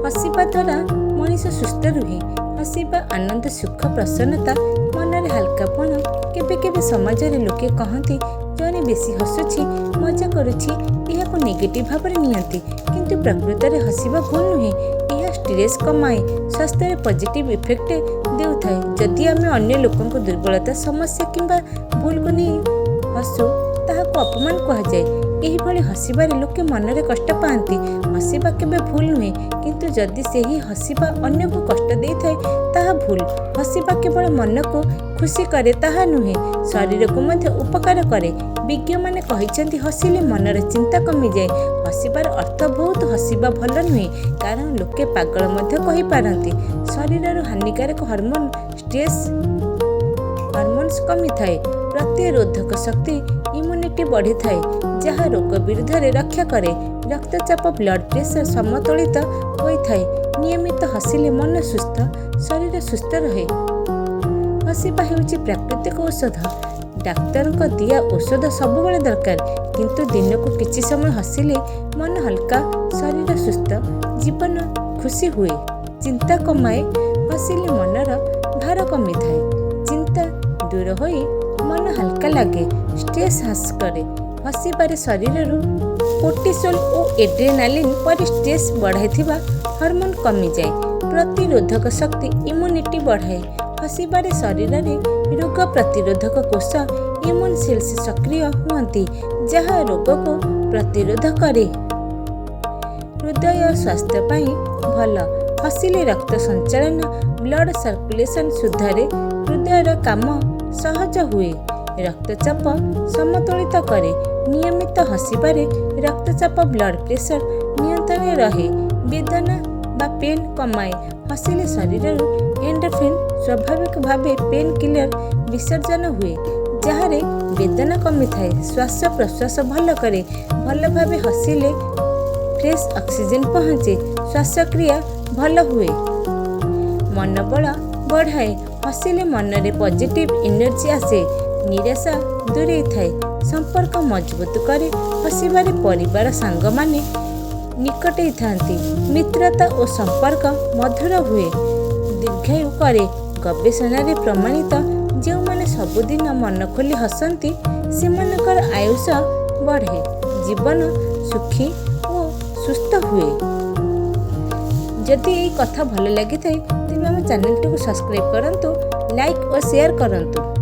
ହସିବା ଦ୍ୱାରା ମଣିଷ ସୁସ୍ଥ ରୁହେ। ହସିବା ଆନନ୍ଦ, ସୁଖ, ପ୍ରସନ୍ନତା, ମନରେ ହାଲକାପଣ। କେବେ କେବେ ସମାଜରେ ଲୋକେ କହନ୍ତି, ଜଣେ ବେଶୀ ହସୁଛି, ମଜା କରୁଛି। ଏହାକୁ ନେଗେଟିଭ୍ ଭାବରେ ନିଅନ୍ତି। କିନ୍ତୁ ପ୍ରକୃତରେ ହସିବା ଭୁଲ ନୁହେଁ। ଏହା ଷ୍ଟ୍ରେସ୍ କମାଏ, ସ୍ୱାସ୍ଥ୍ୟରେ ପଜିଟିଭ୍ ଇଫେକ୍ଟ ଦେଉଥାଏ। ଯଦି ଆମେ ଅନ୍ୟ ଲୋକଙ୍କ ଦୁର୍ବଳତା, ସମସ୍ୟା କିମ୍ବା ଭୁଲକୁ ନେଇ ହସୁ, ତାହାକୁ ଅପମାନ କୁହାଯାଏ। ଏହିଭଳି ହସିବାରେ ଲୋକେ ମନରେ କଷ୍ଟ ପାଆନ୍ତି। ହସିବା କେବେ ଭୁଲ ନୁହେଁ, କିନ୍ତୁ ଯଦି ସେହି ହସିବା ଅନ୍ୟକୁ କଷ୍ଟ ଦେଇଥାଏ, ତାହା ଭୁଲ। ହସିବା କେବଳ ମନକୁ ଖୁସି କରେ ତାହା ନୁହେଁ, ଶରୀରକୁ ମଧ୍ୟ ଉପକାର କରେ। ବିଜ୍ଞମାନେ କହିଛନ୍ତି, ହସିଲେ ମନର ଚିନ୍ତା କମିଯାଏ। ହସିବାର ଅର୍ଥ ବହୁତ ହସିବା ଭଲ ନୁହେଁ, କାରଣ ଲୋକେ ପାଗଳ ମଧ୍ୟ କହିପାରନ୍ତି। ଶରୀରରୁ ହାନିକାରକ ହରମୋନ୍, ଷ୍ଟ୍ରେସ୍ ହରମୋନ୍ସ କମିଥାଏ। ପ୍ରତିରୋଧକ ଶକ୍ତି, ଇମ୍ୟୁନିଟି ବଢ଼ିଥାଏ, ଯାହା ରୋଗ ବିରୁଦ୍ଧରେ ରକ୍ଷା କରେ। ରକ୍ତଚାପ, ବ୍ଲଡ୍ ପ୍ରେସର ସମତୁଳିତ ହୋଇଥାଏ। ନିୟମିତ ହସିଲେ ମନ ସୁସ୍ଥ, ଶରୀର ସୁସ୍ଥ ରହେ। ହସିବା ହେଉଛି ପ୍ରାକୃତିକ ଔଷଧ। ଡାକ୍ତରଙ୍କ ଦିଆ ଔଷଧ ସବୁବେଳେ ଦରକାର, କିନ୍ତୁ ଦିନକୁ କିଛି ସମୟ ହସିଲେ ମନ ହାଲକା, ଶରୀର ସୁସ୍ଥ, ଜୀବନ ଖୁସି ହୁଏ। ଚିନ୍ତା କମାଏ। ହସିଲେ ମନର ଭାର କମିଥାଏ। ଚିନ୍ତା ଦୂର ହୋଇ ମନ ହାଲକା ଲାଗେ। ଷ୍ଟ୍ରେସ୍ ହ୍ରାସ କରେ। ହସିବାରେ ଶରୀରରୁ କୋର୍ଟିସୋଲ ଓ ଏଡ୍ରେନାଲିନ୍ ପରି ଷ୍ଟ୍ରେସ୍ ବଢ଼ାଇଥିବା ହରମୋନ୍ କମିଯାଏ। ପ୍ରତିରୋଧକ ଶକ୍ତି, ଇମ୍ୟୁନିଟି ବଢ଼ାଏ। ହସିବାରେ ଶରୀରରେ ରୋଗ ପ୍ରତିରୋଧକ କୋଷ, ଇମ୍ୟୁନ୍ ସେଲ୍ସ ସକ୍ରିୟ ହୁଅନ୍ତି, ଯାହା ରୋଗକୁ ପ୍ରତିରୋଧ କରେ। ହୃଦୟ ସ୍ୱାସ୍ଥ୍ୟ ପାଇଁ ଭଲ। ହସିଲେ ରକ୍ତ ସଞ୍ଚାଳନ, ବ୍ଲଡ୍ ସର୍କୁଲେସନ୍ ସୁଧାରେ, ହୃଦୟର କାମ ସହଜ ହୁଏ। ରକ୍ତଚାପ ସମତୁଳିତ କରେ। ନିୟମିତ ହସିବାରେ ରକ୍ତଚାପ, ବ୍ଲଡ୍ ପ୍ରେସର ନିୟନ୍ତ୍ରଣରେ ରହେ। ବେଦନା ବା ପେନ୍ କମାଏ। ହସିଲେ ଶରୀରରୁ ଏଣ୍ଡୋର୍ଫିନ୍, ସ୍ୱାଭାବିକ ଭାବେ ପେନ୍ କିଲର ବିସର୍ଜନ ହୁଏ, ଯାହାରେ ବେଦନା କମିଥାଏ। ଶ୍ୱାସ ପ୍ରଶ୍ୱାସ ଭଲ କରେ। ଭଲ ଭାବେ ହସିଲେ ଫ୍ରେଶ୍ ଅକ୍ସିଜେନ୍ ପହଞ୍ଚେ, ଶ୍ୱାସକ୍ରିୟା ଭଲ ହୁଏ। ମନୋବଳ ବଢ଼ାଏ। ହସିଲେ ମନରେ ପଜିଟିଭ୍ ଏନର୍ଜି ଆସେ, ନିରାଶା ଦୂରେଇଥାଏ। ସମ୍ପର୍କ ମଜବୁତ କରେ। ହସିବାରେ ପରିବାର, ସାଙ୍ଗମାନେ ନିକଟେଇଥାନ୍ତି, ମିତ୍ରତା ଓ ସମ୍ପର୍କ ମଧୁର ହୁଏ। ଦୀର୍ଘାୟୁ କରେ। ଗବେଷଣାରେ ପ୍ରମାଣିତ, ଯେଉଁମାନେ ସବୁଦିନ ମନ ଖୋଲି ହସନ୍ତି, ସେମାନଙ୍କର ଆୟୁଷ ବଢ଼େ, ଜୀବନ ସୁଖୀ ଓ ସୁସ୍ଥ ହୁଏ। ଯଦି ଏଇ କଥା ଭଲ ଲାଗିଥାଏ, ତେବେ ଆମ ଚ୍ୟାନେଲଟିକୁ ସବସ୍କ୍ରାଇବ୍ କରନ୍ତୁ, ଲାଇକ୍ ଓ ସେୟାର କରନ୍ତୁ।